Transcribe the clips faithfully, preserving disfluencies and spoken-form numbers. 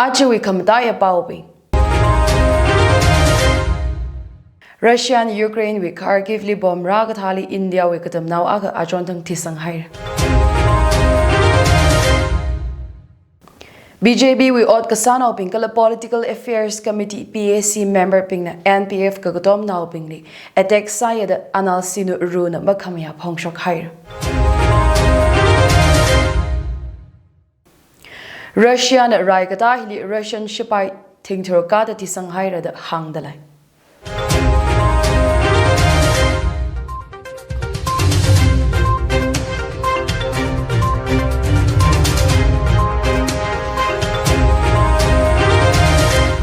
Ajawui khamataiya paobing. Russian Ukraine wui Kharkiv li bomb rākathāli India wui katamnao akha achon thang thisang haira. B J P wui ot kasānaobing kala Political Affairs Committee, P A C member bingna N P F kakatomnaobingli attack sāya da Anal Sinu Runa makhamayā phongshok haira. Russia na rai katā hili Russian shipai thingthur kada thisang haira da hāngda lei.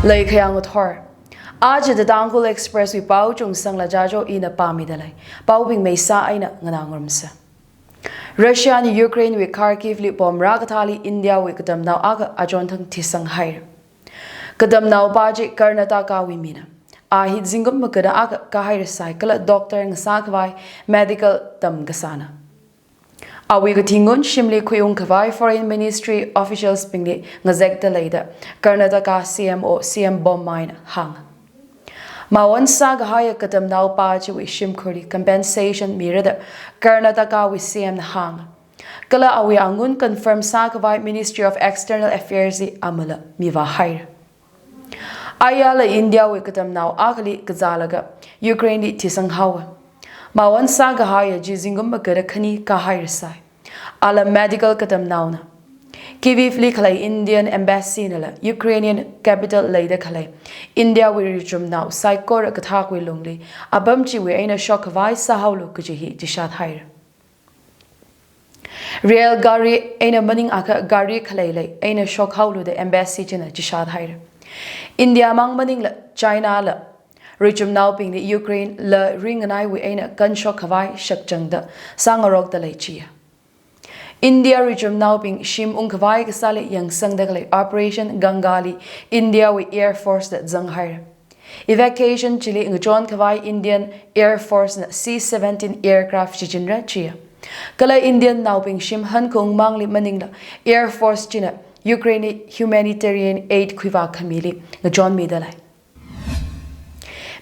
Leikhayang ngathor. Aja The Tangkhul Express wui pao chungsangla jajo ina pāmida lei. Paobing meisā eina nganā ngarumsa. Russia na Ukraine wui Kharkiv li bomb rākathāli India wui katamnao akha achon thang thisang haira. Katamnao pa chi Karnataka wui mina. A hi zingkum magada akha kahai rāsai kala doctor ngasā khavai medical tamkasāna. Awui kathi ngun shimli khuiung khavai Foreign Ministry officials bingli ngazekta lei da Karnataka C M O C M Bommai na hānga. Mawon sākahaiya katamnao pa chiwui shimkhurli compensation mira da Karnataka wui C M na hānga. Kala awui angun confirm sākhavai Ministry of External Affairs li amala mivā haira. Ayala India wui katamnao akhali kazālaga Ukraine li thisang haowa. Mawon sākahaiya chi zingkum magada khani kahai rāsai. Ala medical katamnaona. Kyiv li khalei Indian Embassy nala Ukrainian capital leida khalei India wui richumnao saikora kathakwui lungli apam chiwui eina shok khavai sāhaolu kaji hi chishat haira. Rail gari eina maningakha gari khaleilei eina shok haolu da Embassy china chishat haira. India mang maningla China la richumnaobingli Ukraine la ringanaiwui eina kanshok khavai shakchangda sāngarokta lei chiya. India richumnaobing shim ungkhavai kasāli yangsangda khalei Operation Ganga li India wui Air Force da zang haira. Evacuation chili ngachon khavai Indian Air Force na C seventeen aircraft shichinra chiya. Kala Indian naobing shim hankhaung mangli maningla Air Force china Ukraine li humanitarian aid khuivā khamili ngachonmida lei.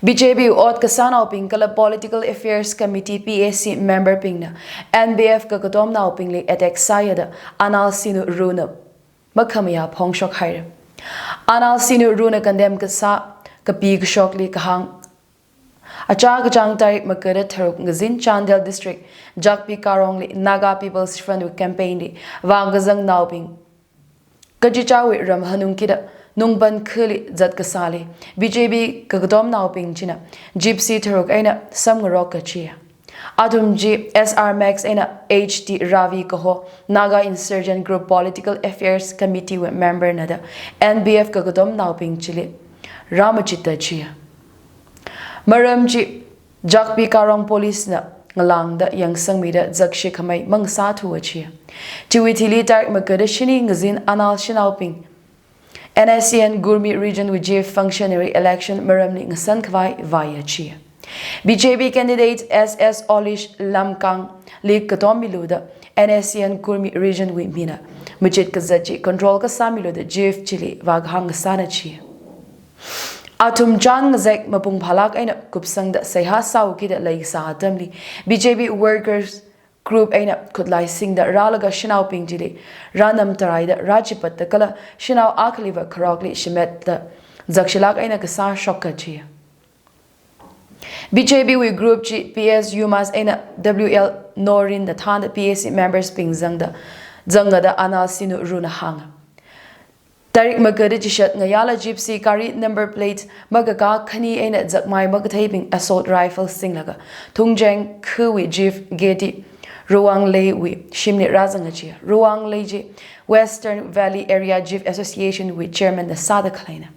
B J P ot kasānaobing kala Political Affairs Committee P A C member bingna N P F kakatomnaobingli attack sāya da Anal Sinu Runa makhamayā phongshok haira. Anal Sinu Runa condemn kasā kapi kashokli kahāng. Achā kachāng tarik magada tharuk ngazin Chandel District, Jakpi Karong li Naga People's Front wui campaign li vāngazangnaobing kachichāwui ram hanungkida Nungpan khali zat kasāli B J P kakatomnaobing china Gypsy tharuk eina samngarok kachiya. Athum chi S R Max eina H T Ravi kaho Naga Insurgent Group Political Affairs Committee wui member na da N P F kakatomnaobing chili rāmachitda chiya. Maram chi Jakpi Karong Police na ngalāngda yangsangmida zakshi khamei mangsāthuwa chiya. Chiwui thili tarik magada shini ngazin Anal shanaobing N S C N Gurmi Region wui Chief Functionary election maramli ngasan khavai vāya chiya. B J P candidate S S Olish Lamkang li katommilu da N S C N Gurmi Region wui mina machit kazat chi control kasāmilu da Chief chili vākahāng kasāna chiya. Athum chān ngazek mapung phālāk eina kupsangda seihā sāhaokida leikasā atamli B J P workers group eina khutlai singda rālaga shanaobing chili rānamtaraida rāchipatda kala shanao akhaliva kharokli shimetda zakshilāk eina kasā shokka chiya. B J P wui group chi P S Yumas eina W L Norin da thānda P A C members bing zangda zanga da Anal Sinu Runa hānga. Tarik magada chishat ngayāla Gypsy gari number plate makakā khani eina zakmai makatheibing assault rifle singlaga Thungjang khawui Chief Gedi Ruwanglei wui shimli rāzanga chiya. Ruwanglei chi Western Valley Area Chief Association wui chairman na sāda khaleina.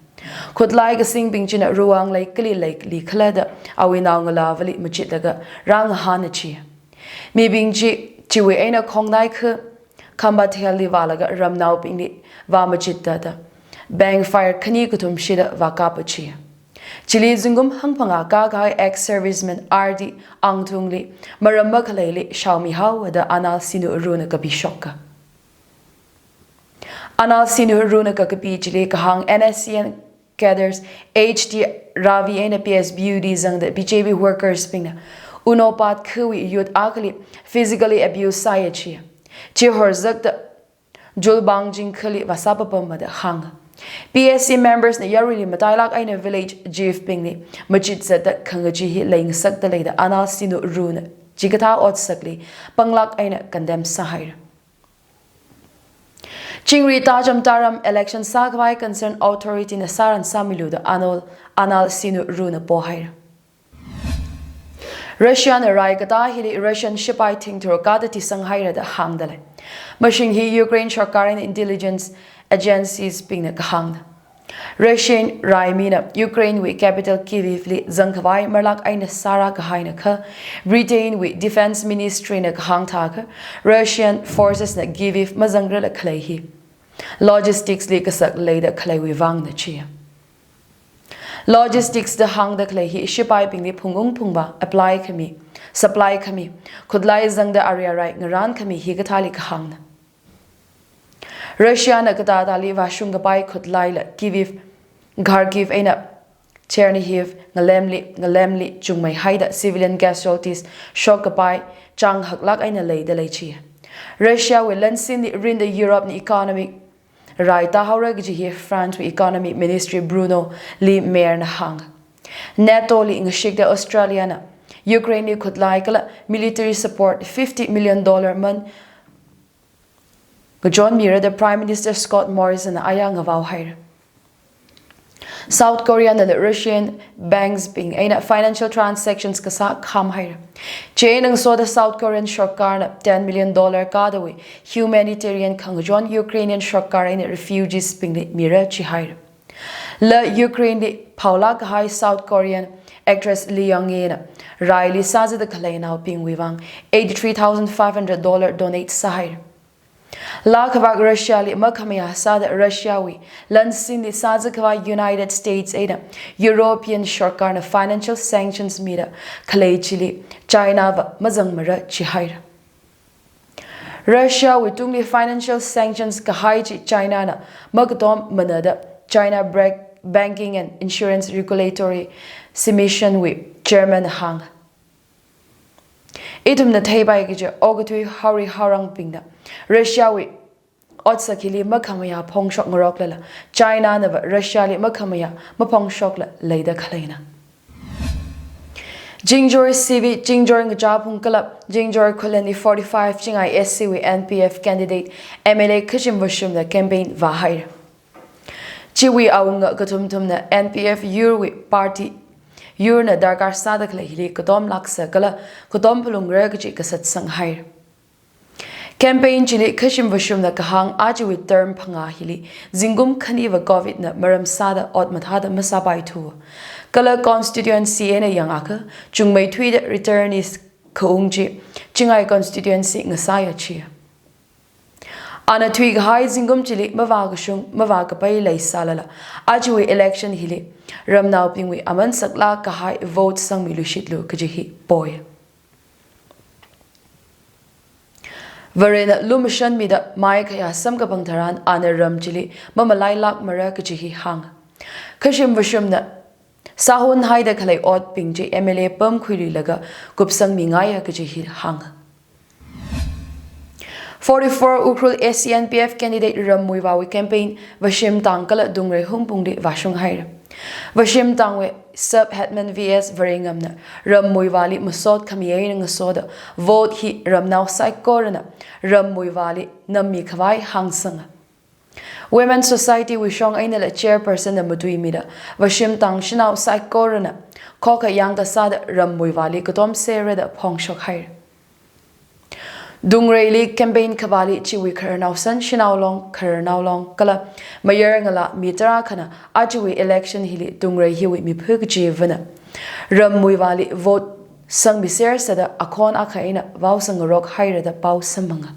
Khutlai kasingbing china Ruwanglei kali leili khala da awui naongalāvali machitlaga rāngahāna chiya. Mibing chi chiwui eina khongnai kha Khambathel li vālaga ramnaobingli vāmachitda da bang fire khani kathum shida vākapa chiya. Chili zingkum hangphangā kākahai ex-serviceman R D Angthung li maram makhaleili shaomihaowa da Anal Sinu Runa kapi shokka. Anal Sinuruna kakapi chili kahāng N S C N cadres H T Ravi eina P S B U D zangda B J P workers bingna Uno Pathak wui youth akhali physically abuse sāya chi. Chi horzakda Julbang jingkhali vāsāpapama da hānga. P S C members na yaruili matailāk eina village chief bingli machit zatda khangachee hi leingasakda leida Anal Sinuruna chikathā otsakli panglāk eina condemn sāhaira. Chingri tajam taram election sākhavai concerned authority na sāran sāmilu da Anal, Anal Sinuruna pohaira. Russia na rai katā hili Russian shipai thingthur kada tisang haira da hāngda lei. Mashing hi Ukraine sarkar eina intelligence agencies bingna kahāngna. Russian raimina Ukraine wui capital Kyiv li zangkhavai marlāk eina sāra kahaina kha, Britain wui defense ministry na kahāng thākha, Russian forces na Kyiv mazangrala khalei hi logistics li kasak leida khaleiwui vangna chi. Logistics da hāngda khalei hi shipaibingli phungung phungvā apply khami, supply khami, khutlai zangda ari arai ngaran khami hikathāli kahāngna. Russia na katātāli vāshung kapai khutlaila Kyiv, Kharkiv eina Chernihiv ngalemli, ngalemli chungmei haida civilian casualties shok kapai chang haklāk eina leida lei chi. Russia wui lansinli rinda Europe na economic rai tāhaora kaji hi France wui economy ministry Bruno Le Maire na hāng. NATO li ngashikda Australia na Ukraine li khutlai kala military support fifty million dollar man ngachonmira da Prime Minister Scott Morrison na aya ngavao haira. South Korea nala Russian banks bing eina financial transactions kasā kham haira. Chieina ngasoda South Korean sarkarna ten million dollar kadawui humanitarian khangachon Ukrainian sarkar eina refugees bingli mira chi haira. La Ukraine li phaolāk kahai South Korean actress Lee Young-eena raili sāzada khalei naobingwui vang eighty-three thousand five hundred dollar donate sāhaira. Laa khavak Russia li makhamayā sāda Russia wui lansinli sāzakhavai United States eina European sarkarna financial sanctions mida khalei chili China va mazangmara chi haira. Russia wui tungli financial sanctions kahai chi China na makatom mana da China Bra-, Banking and Insurance Regulatory Commission wui chairman hāng. Ithumna theipai kaja okathui haori haorangbingna Russia wui otsak hili makhamayā phongshok ngaroklala China na va Russia li makhamayā maphongshokla leida khaleina. Jingjor C V, Jingjor Ngachāphung Club, Jingjor Khullen li forty-five Chingai S C wui N P F candidate M L A Khashim Vashumna campaign vāhaira. Chiwui awunga kathumthumna N P F yurwui party yurna darkar sāda khalei hili katom lāksa kala katom phalungra kaji kasat sanghaira. Campaign chili Khashim Vashumna kahāng ajawui term phangā hili zingkum khaniva Covid na maram sāda ot mathāda masāpaithu. Kala constituency eina yangakha chungmeithuida returnees khaung chi Chingai constituency ngasāya chi. Ana thuikahai zingkum chili mavākashung mavākapai leisālala ajawui election hili ramnaobingwui aman saklāk kahai vote sangmiluishitlu kaji hi poi. Varena lumashanmida maikhayā samkaphang tharan ana ram chili mamalailākmara kaji hi hāng. Khashim Vashumna sāhon haida khalei otbing chi M L A pamkhuiluilaga kupsangmingaiya kaji hi hāng. Forty-four Ukhrul S C N P F candidate Ram Muivahwui campaign Vashim Tang kala Dungrei Hungpungli vāshunghaira. Vashim Tangwui Sub Headman V S Varengamna Ram Muivahli masot khami eina ngasoda vote hi ramnao saikorana Ram Muivahli nammi khavai hāngsanga. Women Society wui shong einala chairperson na matuimida Vashim Tang shanao saikorana khokha yangkasāda Ram Muivahli katom serada phongshokhaira. Dungreili campaign khavāli chiwui khararnao san shanao long, khararnao long kala mayar ngalā mi tarākhana ajawui election hili Dungrei hiwui miphu kachivana Ram Muivahli vote sangmiser sada akhon akha eina vaosang ngarokhaira da pao samphanga.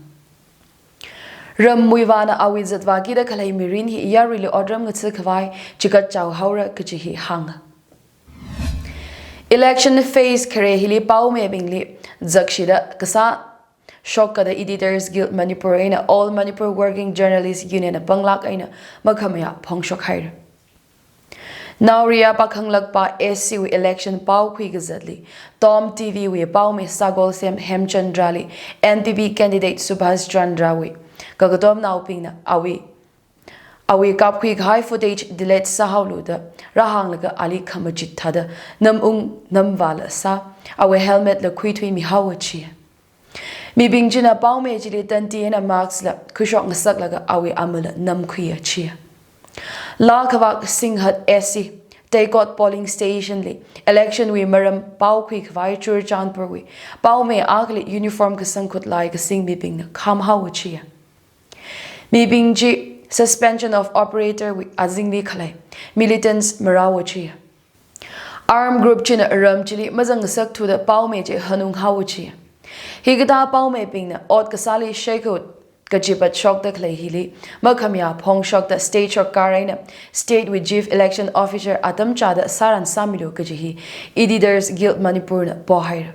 Ram Muivahna awui zatvākida khalei mirin hi yaruili otram ngatha khavai chikat chaohaora kaji hi hāng. Election phase khare hili paomibingli zakshida kasā shokkada Editors Guild Manipur eina All Manipur Working Journalists Union na panglāk eina makhamayā phongshok haira. Naoriya pākhanglākpa A C wui election pao khui kazatli, Tom T V wui paomi Sagolsem Hemchandrali N P P candidate Subhash Chandra wui kakatomnaobingna awui, awui kapkhui kahai footage delete sāhaolu da rāhānglaga ali khamachit thāda namungnamvāla sā, awui helmet la khuithuimihaowa chiya. Mibing china paomi chili tanti eina mask la khuishok ngasaklaga awui amala namkhuiya chiya. Laa khavak Singhat A C, Teikot polling station li election wui maram pao khui khavai Churachandpur wui paomi akhali uniform kasang khutlai kasing mibingna khamhaowa chiya. Mibing chi suspension of operator wui azingli khalei militants marāowa chiya. Armed group china ram chili mazang ngasakthuda paomi chi hanunghaowa chiya. Hikathā paomibingna ot kasāli sheikhut kachipat shokda khalei hili makhamayā phongshokda state sorkar eina state wui Chief Election Officer atam chāda sāran sāmilu kaji hi Editors Guild Manipur na pohaira.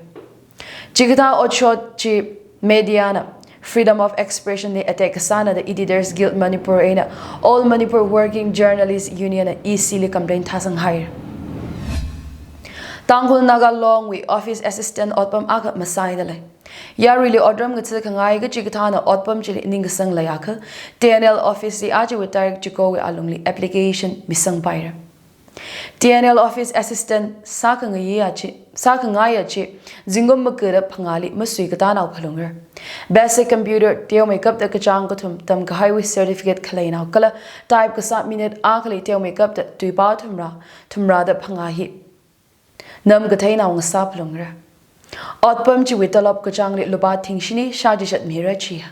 Chikathā otshot chi media na freedom of expression li attack kasāna da Editors Guild Manipur eina All Manipur Working Journalists Union na E C li complaint thāsanghaira. Tangkhul Naga Long wui office assistant otpam akha masaida lei. Yaruili otram ngatha khangai kachikathāna otpam chili ningkasang leiakha, T N L office li aja wui tarik chikowui alungli application misangpaira. T N L office assistant sākhangaiya chi, sākhangaiya chi, zingkum maga da phangāli masui katānao phalungra. Basic computer teomeikapta kachāng kathum tamkahaiwui certificate khaleinao kala type kasā minute akhali teomeikapta tuipā thumrā, thumrā da phangā hi nam katheinao ngasā phalungra. Otpam chiwui tolop kachāngli lupā thingshini shāchishat mira chiya.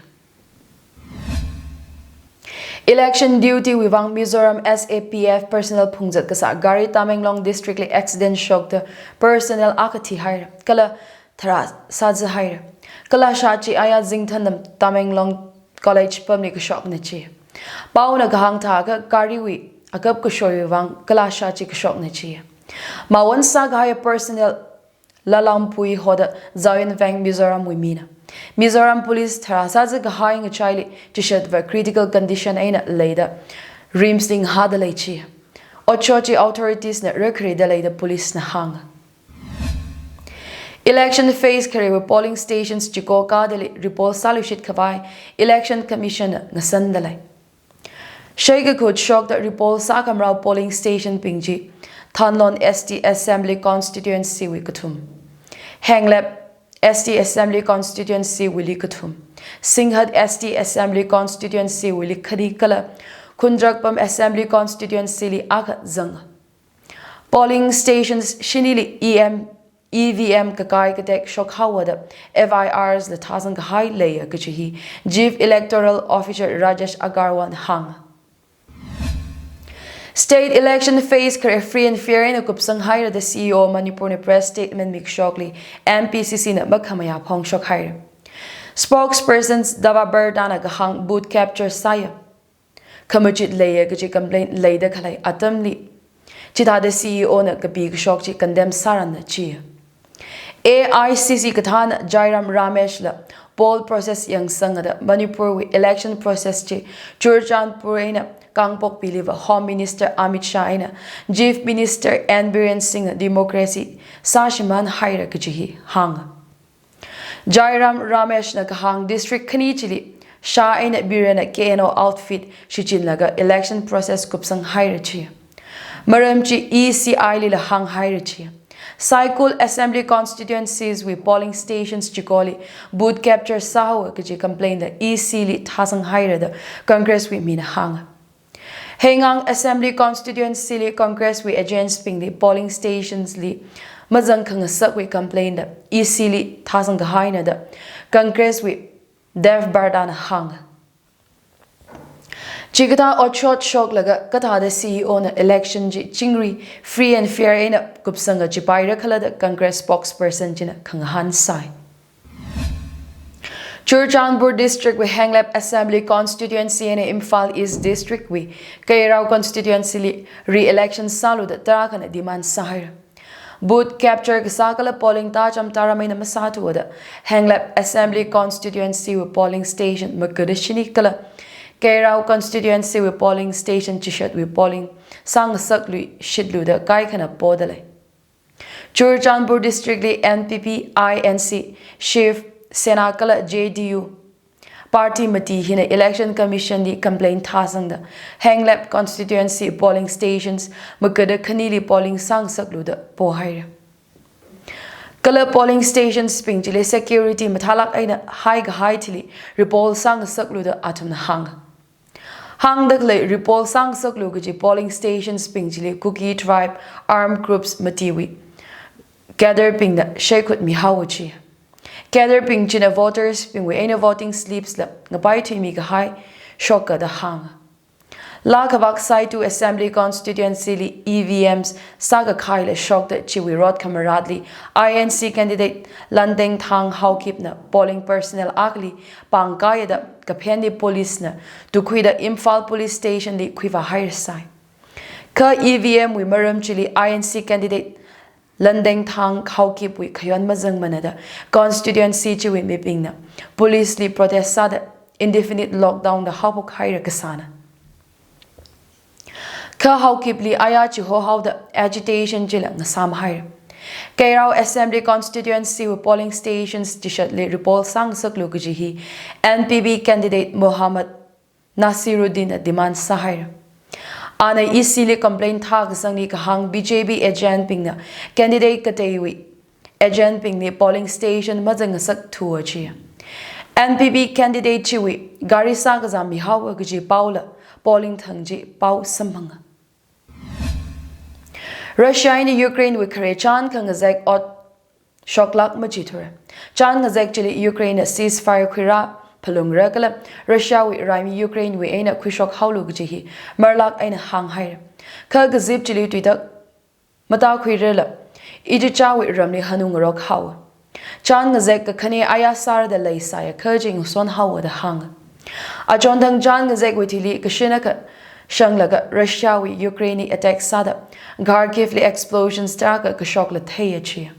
Election duty wui vang Mizoram S A P F personnel phungzat kasā gari Tamenglong district li accident shokda personnel akha thihaira, kala tharā sāzahaira. Kalāsha chi aya zingthānam Tamenglong College pamli kashokna chi. Paona kahāng thākha gariwui akap kashoiwui vang kalāsha chi kashokna chi. Mawon sākahai personnel Lalampui hoda Zaoyinveng Mizoram wui mina. Mizoram Police tharā sāzakahai ngachaili chishatva critical condition eina leida RIMS li ngahāda lei chi. Otshot chi authorities na rākharida leida police na hānga. Election phase kharewui polling stations chiko kadali repoll sāluishit khavai Election Commission na ngasanda lei. Sheikakhut shokda repoll sākhamarao polling station bing chi, Thanlon S T Assembly Constituency wui kathum, Henglep S T Assembly Constituency wuili kathum, Singhat S T Assembly Constituency wuili khani kala Khundrakpam Assembly Constituency li akha zanga. Polling stations shinili E M, E V M kakai katek shokhaowa da F I Rs la thāsang kahai leiya kaji hi Chief Electoral Officer Rajesh Agarwal na hānga. State election phase khare free and fair eina kupsang haira da C E O Manipur na press statement mikashokli M P C C na makhamayā phongshok haira. Spokespersons Dava Berda na kahāng vote capture sāya, khamachit leiya kaji complaint leida khalei atamli chithāda C E O na kapi kashok chi condemn sāranna chiya. A I C C kathāna Jairam Ramesh la poll process yangsangda Manipur wui election process chi Churachandpur eina Kangpokpi liva Home Minister Amit Shah eina Chief Minister N Biren Singh na democracy sāshimān haira kaji hi hānga. Jairam Ramesh na kahāng district khani chili Shah eina Biren na K N O outfit shichinlaga election process kupsang haira chi. Maram chi E C I lila hāng haira chi. Saikul Assembly Constituencies wui polling stations chikoli vote capture sāhaowa kaji complaint da E C li thāsang haira da Congress wui mina hānga. Heingang Assembly Constituency li Congress wui agents bingli polling stations li mazang khangasakwui complaint da E C li thāsang kahaina da Congress wui Dev Barda na hānga. Chikathā otshot shoklaga kathāda C E O na election chi chingri free and fair eina kupsanga chipaira khala da Congress spokesperson china khangahān sai. Churachandpur District wui Henglep Assembly Constituency eina Imphal East District wui Keirao Constituency li re-election sālu da tarākhana demand sāhaira. Vote capture kasā kala polling tācham tāram eina masāthuda Henglep Assembly Constituency wui polling station magada shini kala Keirao Constituency wui polling station chishatwui polling sāngasakluishitluda kaikhana podalei. Churachandpur District li N P P, I N C, Shiv Sena kala J D U party mati hina Election Commission li complaint thāsangda Henglep Constituency polling stations magada khanili polling sāngasakluda pohaira. Kala polling stations bing chili security mathālāk eina haikahai thili repoll sāngasakluda athumna hānga. Hāngdakhalei repoll sāngasaklu kaji polling stations bing chili Kuki tribe armed groups matiwui cadre bingna shaikhut mihaowa chi. Cadre bing china voters bingwui eina voting slips la ngapai thuimi kahai shoka da hānga. Lakhavak Saitu Assembly Constituency li E V Ms sākakhaila shokda chiwui rot khamaratli I N C candidate Landengthang Haokipna polling personnel akhali pāngkāya da kaphenli police na tukhuida Imphal Police Station li khuivāhairasai. Kha E V M wui maram chili I N C candidate Landengthang Haokipwui khayon mazangmana da constituency chiwui mibingna police li protest sāda indefinite lockdown da haophokhaira kasāna. Kha Haokipli aya chihohaoda agitation chila ngasāmhaira. Keirao Assembly Constituency wui polling stations chishatli repoll sāngasaklu kaji hi N P P candidate Mohammad Nasiruddin na demand sāhaira. Ana E C li complaint thākasangli kahāng B J P agent bingna candidate kateiwui agent bingli polling station mazangngasakthuwa chi. N P P candidate chiwui gari sākazā mihaowa kaji paola polling thang chi pao samphanga. Russia eina Ukraine wui khare chān khangazek ot shoklāk machithura. Chān ngazek chili Ukraine na ceasefire khuirā phalungra kala Russia wui raimi Ukraine wui eina khuishokhaolu kaji hi marlāk eina hānghaira. Kha kazip chili tuitak matākhuirala ichichāwui ramli hanungrokhaowa. Chān ngazek kakhane aya sārada leisāya kha chi ngasonhaowa da hānga. Achonthang chān ngazekwui thili kashin akha shanglaga Russia wui Ukraine li attack sāda Kharkiv li explosions tarākha kashokla theiya chi.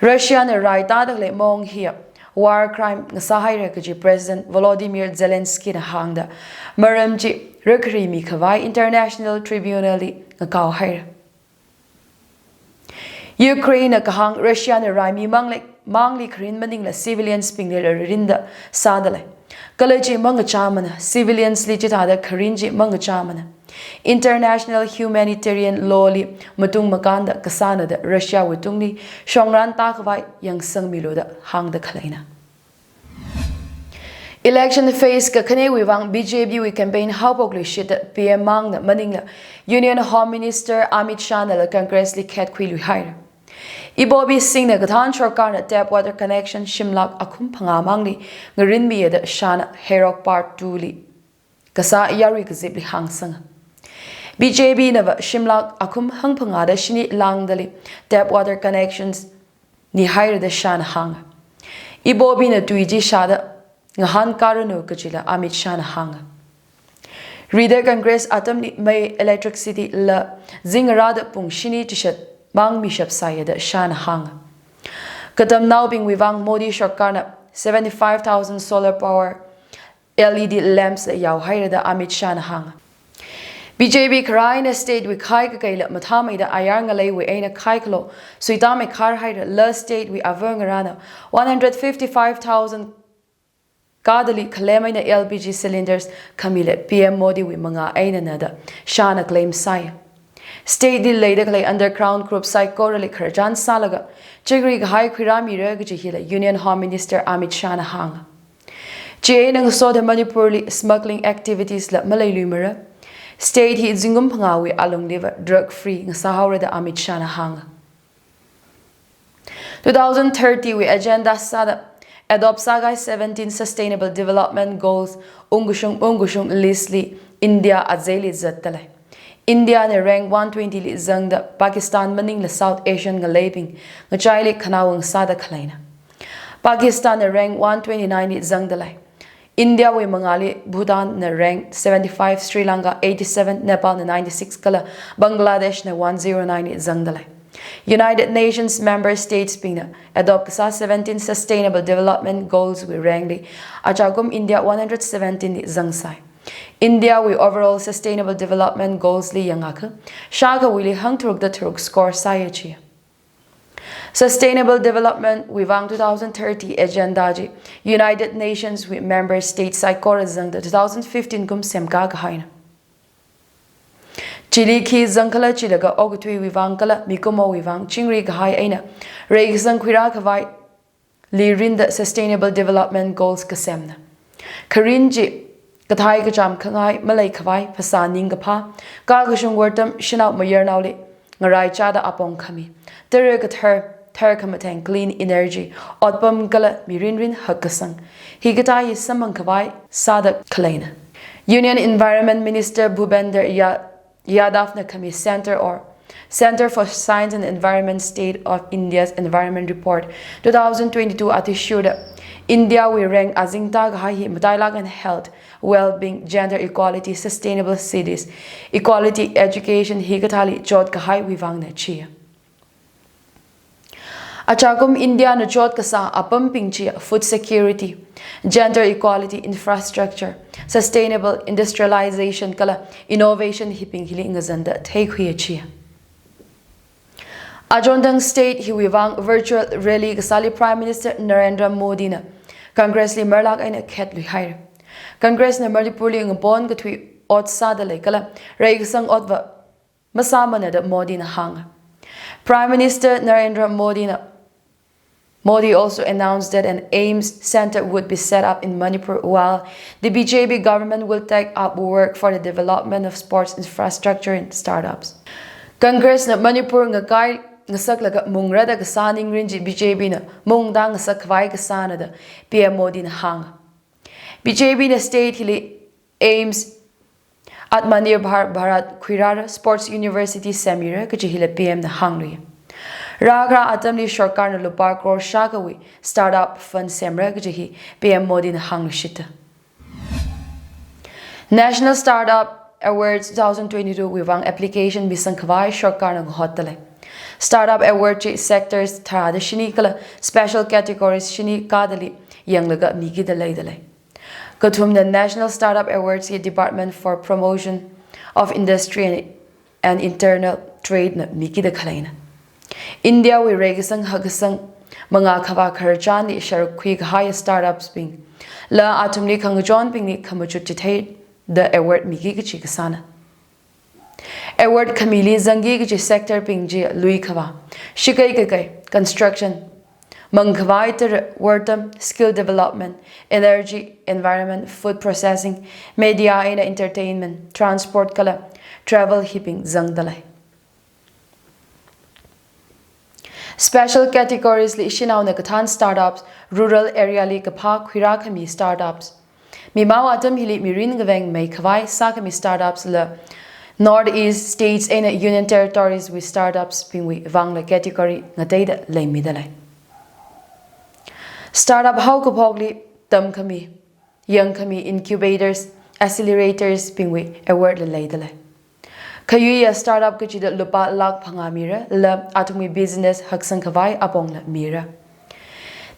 Russia na rai tādakhalei maong hiya war crime ngasāhaira kaji President Volodymyr Zelensky na hāngda maram chi rakharimikhavai International Tribunal li ngakaohaira. Ukraine na kahāng Russia na raimi manglei mangli kharin maningla civilians bingli rarinda sādalei. Kala chi mangachāmana, civilians li chithāda kharin chi mangachāmana. International humanitarian law li matung makānda kasāna da Russia wui tungli shongran tākhavai yangsangmilu da hāngda khaleina. Election phase kakhanewui vang B J P wui campaign haophokluishitda P M Mang na maningla Union Home Minister Amit Shah nala Congress li khetkhuiluihaira. Ibobi Singh na kathān sorkarna tap water connection shimlak akhum phangā mangli ngarinmiya da Shah na Heirok Part two li kasā yarui kazipli hāngsanga. B J P nava shimlak akhum hangphangāda shini lāngdali tap water connections nihaira da Shah na hānga. Ibobina tui chi shāda ngahānkāranu kajila Amit Shah na hānga. Rida Congress atamli mei, electricity la zingrāda pung shini chishat mangmishapsāya da Shah na hānga. Katamnaobingwui vang Modi sorkarna seventy-five thousand solar power L E D lamps la yaohaira da Amit Shah na hānga. B J P kharā eina state wui khai kakeila mathāmeida ayar ngaleiwui eina khai khalo suitāmei kharhaira la state wui ava ngarāna one hundred fifty-five thousand kadali khalem eina L P G cylinders khamila P M Modi wui mangā einana da Shah na claim sāya. State li leida khalei underground group saikorali khararchan sālaga chingri kahai khuirāmira kaji hila Union Home Minister Amit Shah na hānga. Chieina ngasoda Manipur li smuggling activities la maleiluimara. State hi zingkum phangāwui alungliva drug free ngasāhaora da Amit Shah na hānga. Two thousand thirty wui agenda sāda adopt sākahai seventeen Sustainable Development Goals ungkashung ungkashung list li India azeili zatdalei. India na rank one twenty li zangda Pakistan maningla South Asian ngaleibing ngachaili khanāwang sāda khaleina. Pakistan na rank one twenty-nine li zangdalei. India wui mangāli Bhutan na rank seventy-five, Sri Lanka eighty-seven, Nepal na ninety-six kala Bangladesh na one zero nine li zangdalei. United Nations member states bingna adopt kasā seventeen Sustainable Development Goals wui rank li achakum India one hundred seventeen li zangsai. India wui overall Sustainable Development Goals li yangakha, shākhawuili hangtharukda tharuk score sāya chi. Sustainable Development wui vang two thousand thirty agenda chi United Nations wui member state saikora zangda two thousand fifteen kum semkā kahaina. Chili khi zangkhala chilaga okathuiwui vang kala mikumowui vang chingri kahai eina reikasang khuirā khavai li rinda Sustainable Development Goals kasemna. Kharin chi kathai kacham khangai malei khavai, phasā ningkaphā, kakashung wortam shanao mayarnaoli ngaraichāda apong khami, tara kathar, thar khamatheng clean energy, otpam kala mirinrin hakkasang, hikathā hi samphang khavai sāda khaleina. Union Environment Minister Bhupender Ya- Yadav na khami Center or Center for Science and Environment State of India's Environment Report two thousand twenty-two athishurda India wui rank azingta kahai hi matailak eina health, well-being, gender equality, sustainable cities, equality education hikathāli chot kahaiwui vangna chi. Achakum India na chot kasā apambing chi food security, gender equality, infrastructure, sustainable industrialization kala innovation hibing hili ngazanda theikhuiya chi. Ajonthang state hiwui vang virtual rally kasāli Prime Minister Narendra Modi na Congress li marlak eina khetlui haira. Congress na Manipur li ngapon kathui ot sāda lei kala reikasang otva masāmana da Modi na hānga. Prime Minister Narendra Modi na, Modi also announced that an AIIMS center would be set up in Manipur, while the B J P government will take up work for the development of sports infrastructure and startups. Congress na Manipur ngakai ngasaklaga mungrada kasā ningrin chi B J P na mungda ngasak khavai kasāna da P M Modi na hānga. B J P na state hili AIIMS, Atmanirbhar Bharat khuirāra, Sports University semira kaji hila P M na hānglui. Rākharā atamli sorkarna lupā crore shākhawui startup fund semra kaji hi P M Modi na hāngluishita. National Startup Awards two thousand twenty-two wui vang application misang khavai sorkarna ngahotda lei. Startup Award chi sectors tharāda shini kala special categories shini kadali yanglaga mikida leida lei. Kathumna National Startup Awards hi Department for Promotion of Industry and, and Internal Trade na mikida khaleina. India wui reikasang hakkasang mangā khavā khararchanli sharuk khui kahai startups bing, la athumli khangachonbingli khamachut chitheida award miki kachi kasāna. Award khamili zangki kachi sector bing chi lui khavā, shakei kakei, construction, mang khavai tara wortam, skill development, energy, environment, food processing, media eina entertainment, transport kala travel hibing zangda lei. Special categories li shanaona kathān startups, rural area li kaphā khuirā khami startups, mimao atam hili mirin kaveng mei khavai sākhami startups la North East States eina Union Territories wui startups bingwui vangla category ngateida leimida lei. Startup haokaphokli tamkhami, yangkhami incubators, accelerators bingwui award la leida lei. Khayuiya startup kachida lupā lakh phangā mira, la athumwui business haksang khavai apongla mira.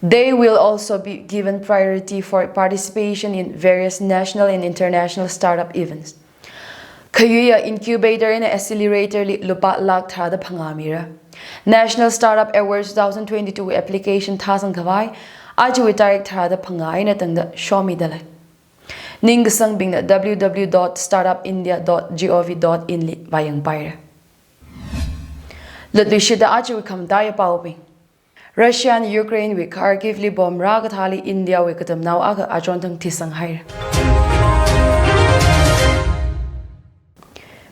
They will also be given priority for participation in various national and international startup events. Khayuiya incubator eina accelerator li lupā lakh tharāda phangā mira. National Startup Awards two thousand twenty-two application thāsang khavai ajawui tarik tharāda phangā eina tangda shomida lei. Ningkasangbingna W W W dot startup india dot gov dot in li vāyangpaira. Latluishida ajawui khamataiya paobing. Russia na Ukraine wui Kharkiv li bomb rākathāli India wui katamnao akha achonthang thisang haira.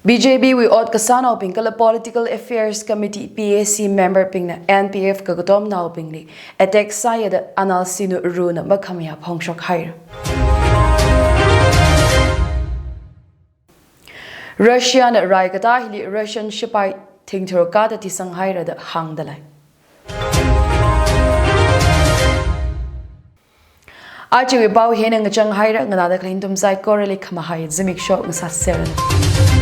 B J P wui ot kasānaobing kala Political Affairs Committee, P A C member bingna N P F kakatomnaobingli attack sāya da Anal Sinu Runa makhamayā phongshok haira. Russia na rai katā hili Russian shipai thingthur kada thisang haira da hāngda lei. Ajawui pao hina ngachang haira, nganāda khalei nathum saikorali khamahai zimiksho ngasāseranu.